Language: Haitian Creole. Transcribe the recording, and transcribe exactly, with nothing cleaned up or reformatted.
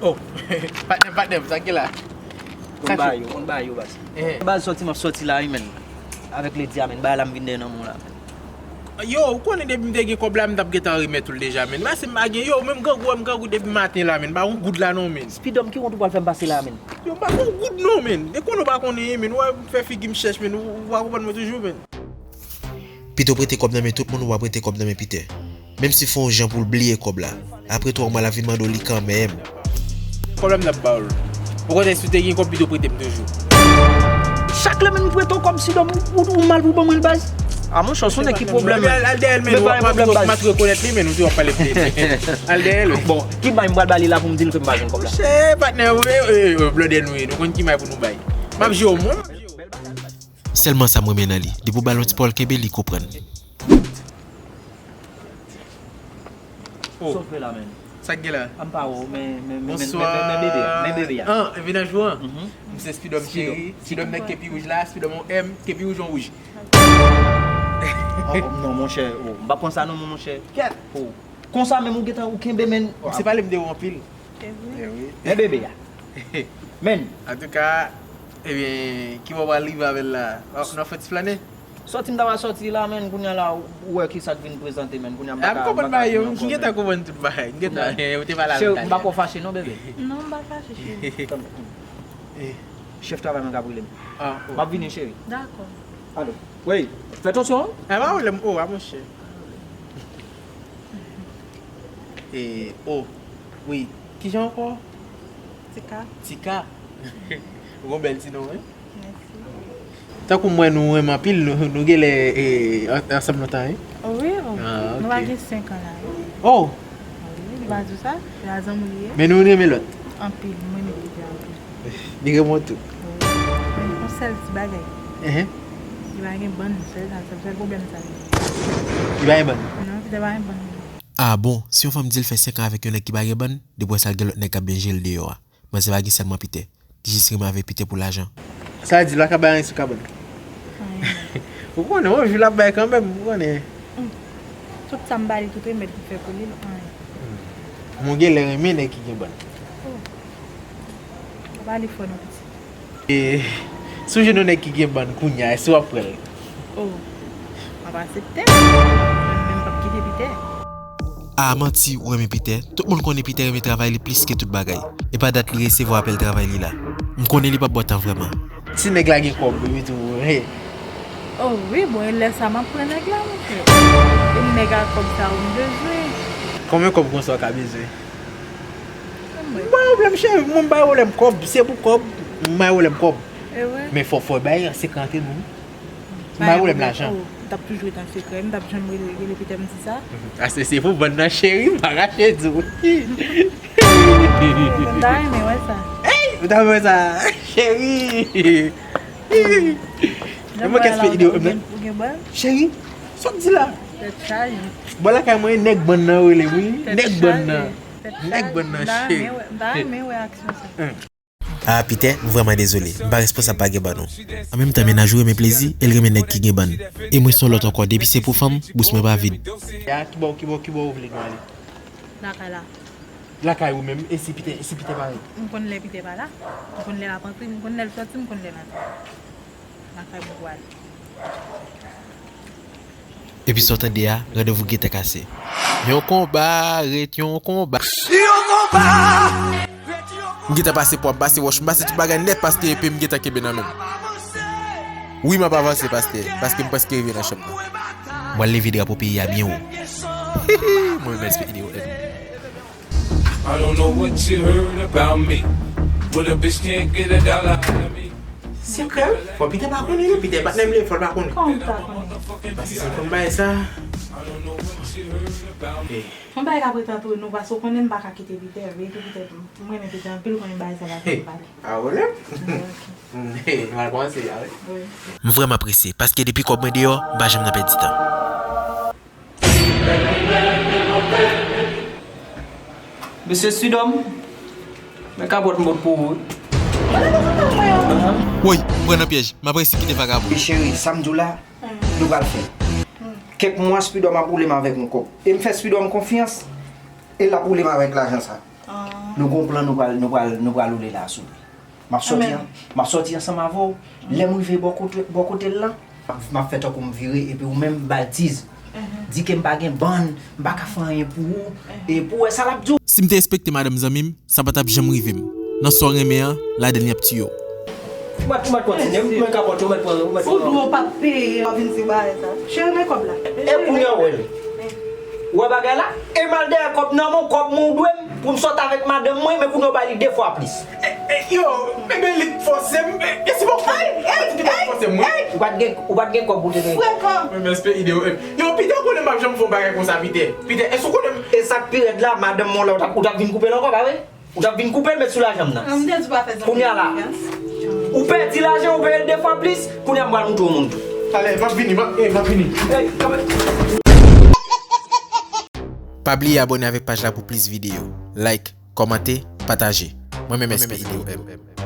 Oh, patnè, patnè, sa ki la? Konn ba yo, konn ba yo, baz. Eh. Baz, sòti m ap sòti la, wi, menn. Avèk ledi a, menn. Bagay la m vin dèyè nan men w la, menn. Yo, ou konnen depi m te gen kòb la, m t ap gentan remèt ou l deja, menn. Pase m pa gen, yo, menm grangou, m grangou depi maten la, menn. M pa gon goud la non, menn. Spidòm, ki wont ou pral fè m pase la, menn? Yo, m pa gon goud non, menn. E konnen ou pa konnen, menn. Ou wè m fè figi m chèch, menn. Ou, ou pa konprann mwen toujou, menn. Pito prete kòb nan men tout moun, ou pa prete kòb nan men Pitè. Menm si fè yon jan pou l bliye kòb la. Apre twa mwa, l ap vin mande w li kanmenm. Kòb la m t ap ba w l. Okontrè, si w te gen kòb, pito prete m toujou. Chak lè menm m prete w kòb, Spidòm, ou, ou, ou mal pou ban mwen l, baz. A monchè, w se yon nèg ki pwoblèm. Al, al dèyè l, men, w ap rekonèt li, men, nou te w ap pale pou li. Al dèyè l, wi. Bon, ki may m pral ba li la pou m di l ke m pa jwenn kòb la? Monchè, patnè, wi, wi, wi, blòdè nou ye. Nou konn ki may pou nou bay. M ap jwe w, mwen. Sèlman sa m renmen nan li. Depi w ba l yon ti pawòl kenbe, li konprann. Oh. Sa w fè la, menn? Sa k gen la? A m pa wè w, men, men, men, men, men, men bebe a, men bebe a. Ah, e vin nan jou an? Mhm. M se Spidòm Cheri, Spidòm nèg ke pi wouj la, Spidòm on M, ke pi wouj on wouj. Oh, non, monchè, oh, m pa pran sa non, monchè. Kèt! Oh. Konsa menm ou gentan ou kenbe, menn. Se pale m de ou anpil. Se vre? Eh wi. Men bebe a. Menn. Antouka, ebyen, ki bò w pral rive avè l la? N ap fè ti flane? Sòti m ta pral sòti la, menn, kounye a la, ou wè ki sa k vin prezante, menn, kounye a m pa ka, m pa ka vini ankò, menn. M konprann bagay yo, m gentan konprann tout bagay, m gentan, ou te pale avè m talè. Cheri, m pa kwè w fache non, bebe. Non, m pa fache, cheri. Tann, eh, chèf travay mwen k ap rele m. Ah, oh. M ap vini, cheri. Dakò. Alo. Wi, fè atansyon, wi. Eh, pa pwoblèm, oh, a monchè. Eh, oh, wi. Kijan ankò? Tika. Tika. Ou gon bèl ti non, wi. Mèsi. Tankou m wè nou renmen anpil, nou, nou genlè, eh, an-, ansanm lontan, wi. Oh, wi, oh. Ah, ok. Nou pa gen senk an la, wi. Oh! Wi, m pa di w sa, se a zanmi w li ye. Men nou renmen lòt? Anpil, m renmen Pita anpil. Li renmen w tou? Wi. Men yon sèl ti bagay. Ehe. Li pa gen bann, sèl sa, sèl, sèl pwoblèm sa li gen. Li pa gen bann? Non, Pita pa gen bann. Ah bon, si yon fanm di l fè senk an avèk yon nèg ki pa gen bann, depi w wè sa l gen lòt nèg k ap byen jere l deyò a. Manzè pa gen sèlman Pitè. Li jis renmen avèk Pitè pou lajan. Sa vle di l pa ka bay anyen sou kabann? Anyen. Ou konnen, yon jou l ap bay kanmenm, ou konnen. Hmm. Tout sa m ba li, tout remèd m fè pou li, anyen. Hmm. Mwen genlè renmen nèg ki gen bann. Oh. Pa pale fò non, pitit. E, si w jwenn yon nèg ki gen bann kounye a, èske w ap pran l? Oh, m ap aksepte. Mwen menm m p ap kite Pitè. A, manti, ou renmen Pitè? Tout moun konnen Pitè renmen travay li plis ke tout bagay. E pa dat li resevwa apèl travay li la. M konnen li p ap ba w tan vrèman. Si nèg la gen kòb, epi tou, he. Oh wi, bon, e lè sa m ap pran nèg la, monchè. E nèg a kòb sa ou m bezwen. Konbyen kòb konsa w ka bezwen? M bay pwoblèm, cheri. Mwen m bay pwoblèm kòb. Se pou kòb, m bay pwoblèm kòb. E vre? Men fò, fò bay senkant mil. M bay pwoblèm lajan. Oh, m t ap toujou ret an sekrè. M t ap janm rele, rele Pitè m di sa. Ase se pou bann nan, cheri, m pa kache di w. M ta renmen wè sa. Ey, ou ta renmen wè sa, cheri. E mwen kèske ide ou gen, ou gen bann? Cheri, sa w di la? Tèt chaje. Bò lakay mwen, nèg bann nan yo rele m, wi. Nèg bann nan. Nèg bann nan, cheri. M ta renmen wè aksyon sa. A, Pitè, m vrèman dezole. M pa responsab pa gen bann non. An menm tan, mennaj ou renmen plezi, e l renmen nèg ki gen bann. E mwen se yon lòt ankò, depi se pou fanm, bous mwen pa vid. Ya, kibò, kibò, kibò ou vle nou ale? Lakay la. Lakay ou menm, e si Pitè, e si Pitè pa ret? M konn lè Pitè pa la. M konn lè l ap antre, m konn lè l sòti, m konn lè l antre. Lakay mwen pou ale. Epi sa w tande a, randevou gentan kase. Yon konba ret yon konba. Yon konba! M gentan pase pwa, m pase wòch, m pase tout bagay nèt paske epe m gentan kenbe nan men m. Wi, m ap avanse, pastè, paske m prèske rive nan chanm nan. M pral leve drapo peyi a byen wo. Mwen menm respè ide yo. I don't know what you heard about me. But a bitch can't get a dollar out of me. Sekrè? Fò Pitè pa konnen, non. Pitè patnè m li, fò l pa konnen. Kòman w ta konnen? Paske si l konn bagay sa. Yon bagay k ap ret antre nou, paske w konnen m pa ka kite Pitè, verite Pitè, m renmen Pitè anpil, konnen bagay sa pa fè m pale. A, w renmen? Wi, ok. M al kòmanse a, wi. Wi. M vrèman prese, paske depi kòb mwen deyò, m pa janm nan pèdi tan. Mesye Spidòm, men kapòt m pot pou ou, wi. Woy, m pran nan pyèj. M ap resi kite vagabon. Cheri, sa m di w la, nou pral fè. Kèk mwa, Spidòm ap woule m avèk yon kòb. E m fè Spidòm konfyans. E l ap woule m avèk lajan sa. Nou gon plan, nou pral, nou pral, nou pral woule la sou li. M ap sòti an, m ap sòti ansanm avè w. Lè m rive bò kote, bò kote l lan, m ap fè tankou m vire epi ou menm ba l tiz. Di ke m pa gen bann, m pa ka fè anyen pou ou. E pou w wè sa l ap di w. Si m te respekte madanm zanmi m, sa pa t ap janm rive m. Nan sa w renmen an, ladan l y ap tiye w. Ou mèt, ou mèt kontinye, ou mèt kapòte, ou mèt pran, ou mèt pran. Ou dwe w p ap peye, w ap vin di bagay sa. Cheri, men kòb la. E kounye a w wè l. Ou wè bagay la? E m al dèyè kòb nan men w, kòb mwen ou dwe m, pou m sòt avèk madanm mwen, men kounye a w bay li de fwa plis. Yo, men li fòse m, e si bon fòse m, mwen. Ou pa t gen, ou pa t gen kòb ou te gen. Frekan. Men mèsi ide yo. Yo, Peter konnen m ap janm fè yon bagay konsa, Peter. Peter, èske w konnen m? E sa k pi rèd la, madanm mwen la, ou t ap, ou t ap vin koupe l ankò, pa vre? Ou t ap vin koupe l met sou lajan m nan. Kounye a la, ou pèdi lajan, ou peye l de fwa plis, kounye a m pral moutre w moun tou. Talè, m ap vini, m ap, eh, m ap vini. Ey, kanpe. Pa bliye abòne avèk paj la pou plis videyo. Like, kòmante, pataje. Mwen menm S P I D O M.